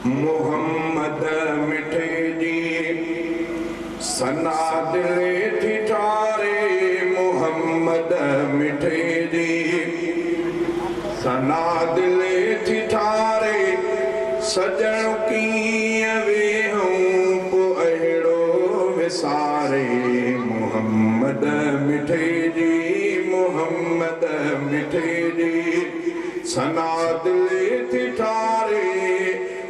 محمد مٺي جي ثنا دل ٿي ٺاري، محمد مٺي جي ثنا دل ٿي ٺاري، سڄڻ ڪيئن ويهون پوء اهڙو وساري، محمد مٺي جي، محمد مٺي جي ثنا دل ٿي ٺاري،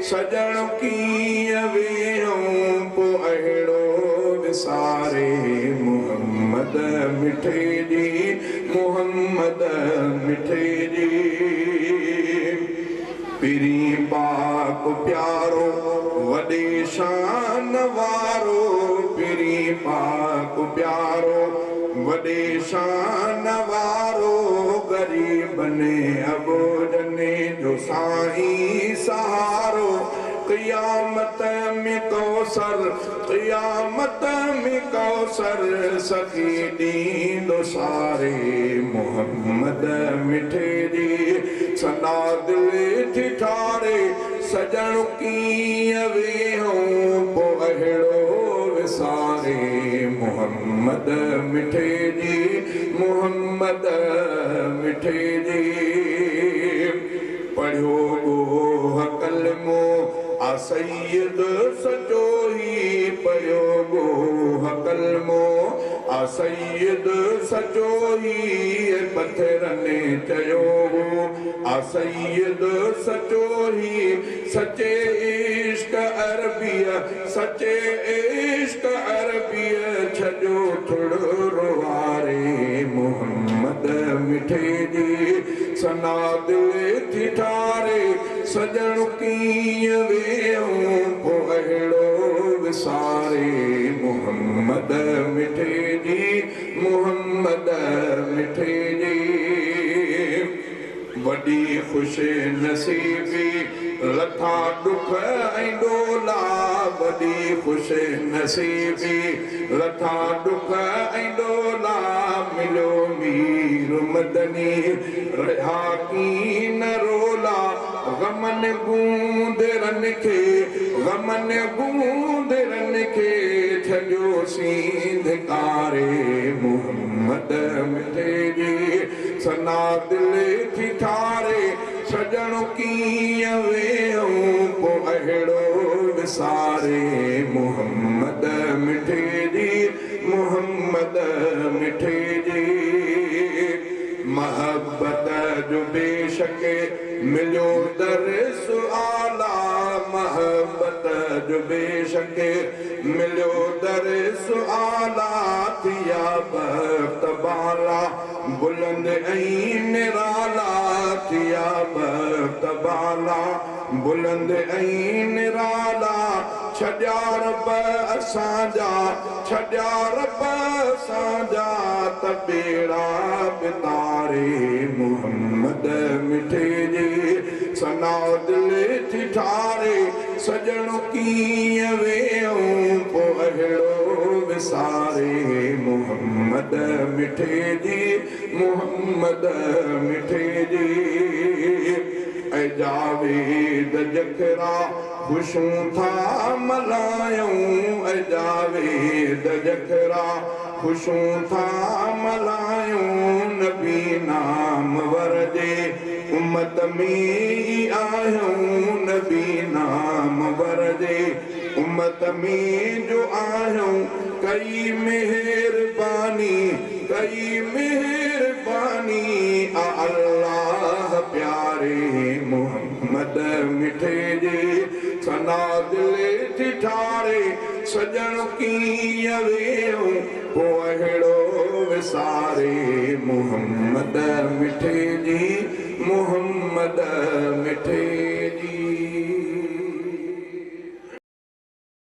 سڄڻ ڪيئن ويهون پوء اهڙو وساري، محمد مٺي جي، محمد مٺي جي. پرين پاڪ پيارو وڏي شان وارو، پرين پاڪ پيارو وڏي شان وارو، غريبن اٻوجهن جو سائين سهارو، قيامت ۾ ڪوثر، قيامت ۾ ڪوثر سخي ڏيندو ساري، محمد مٺي جي ثنا دل ٿي ٺاري، سڄڻ ڪيئن ويهون پوء اهڙو وساري، محمد مٺي جي، محمد مٺي جي. پڙهيو ڳوهه ڪلمو آ سيد سچو هي، پڙهيو ڳوهه ڪلمو آ سيد سچو هي، پٿرن چيو هو آ سيد سچو هي، سچي عشق عربيء، سچي عشق عربيء ڇڏيو ٿڙ روئاري، محمد مٺي جي ثنا دل ٿي ٺاري، سڄڻ ڪيئن ويهون پوء اهڙو وساري، محمد مٺي جي، محمد مٺي جي. وڏي خوش نصيبي لٿا ڏک ۽ ڏولا، وڏي خوش نصيبي لٿا ڏک ۽ ڏولا، مليو مير مدني رهيا ڪين رولا، غمن گوندرن کي، غمن گوندرن کي ڇڏيو سين ڌڪاري، محمد مٺي جي ثنا دل ٿي ٺاري، سڄڻ ڪيئن ويهون پوء اهڙو وساري، محمد مٺي جي، محمد مٺي جي. محبت جو بيشڪ مليو درس اعليٰ، محبت جو بيشڪ مليو درس اعليٰ، ٿيا بخت بالا بلند ۽ نرالا، ٿيا بخت بالا بلند ۽ نرالا، ڇڏيا رب اسان جا، ڇڏيا رب اسان جا ته ٻيڙا به تاري، محمد مٺي جي ثنا دل ٿي ٺاري، سڄڻ ڪيئن ويهون پوء اهڙو وساري، محمد مٺي جي، محمد مٺي جي. اي جاويد جکرا خوشيون ٿا ملهايون، اي جاويد جکرا خوشيون ٿا ملهايون، نبي نامور جي امت ۾ ئي آهيون، نبي نامور جي امت ۾ جو آهيون، ڪئي مهرباني، ڪئي مهرباني آ الله پياري، محمد مٺي جي ثنا دل ٿي ٺاري، سڄڻ ڪيئن ويهون پوء اهڙو وساري، محمد مٺي جي، محمد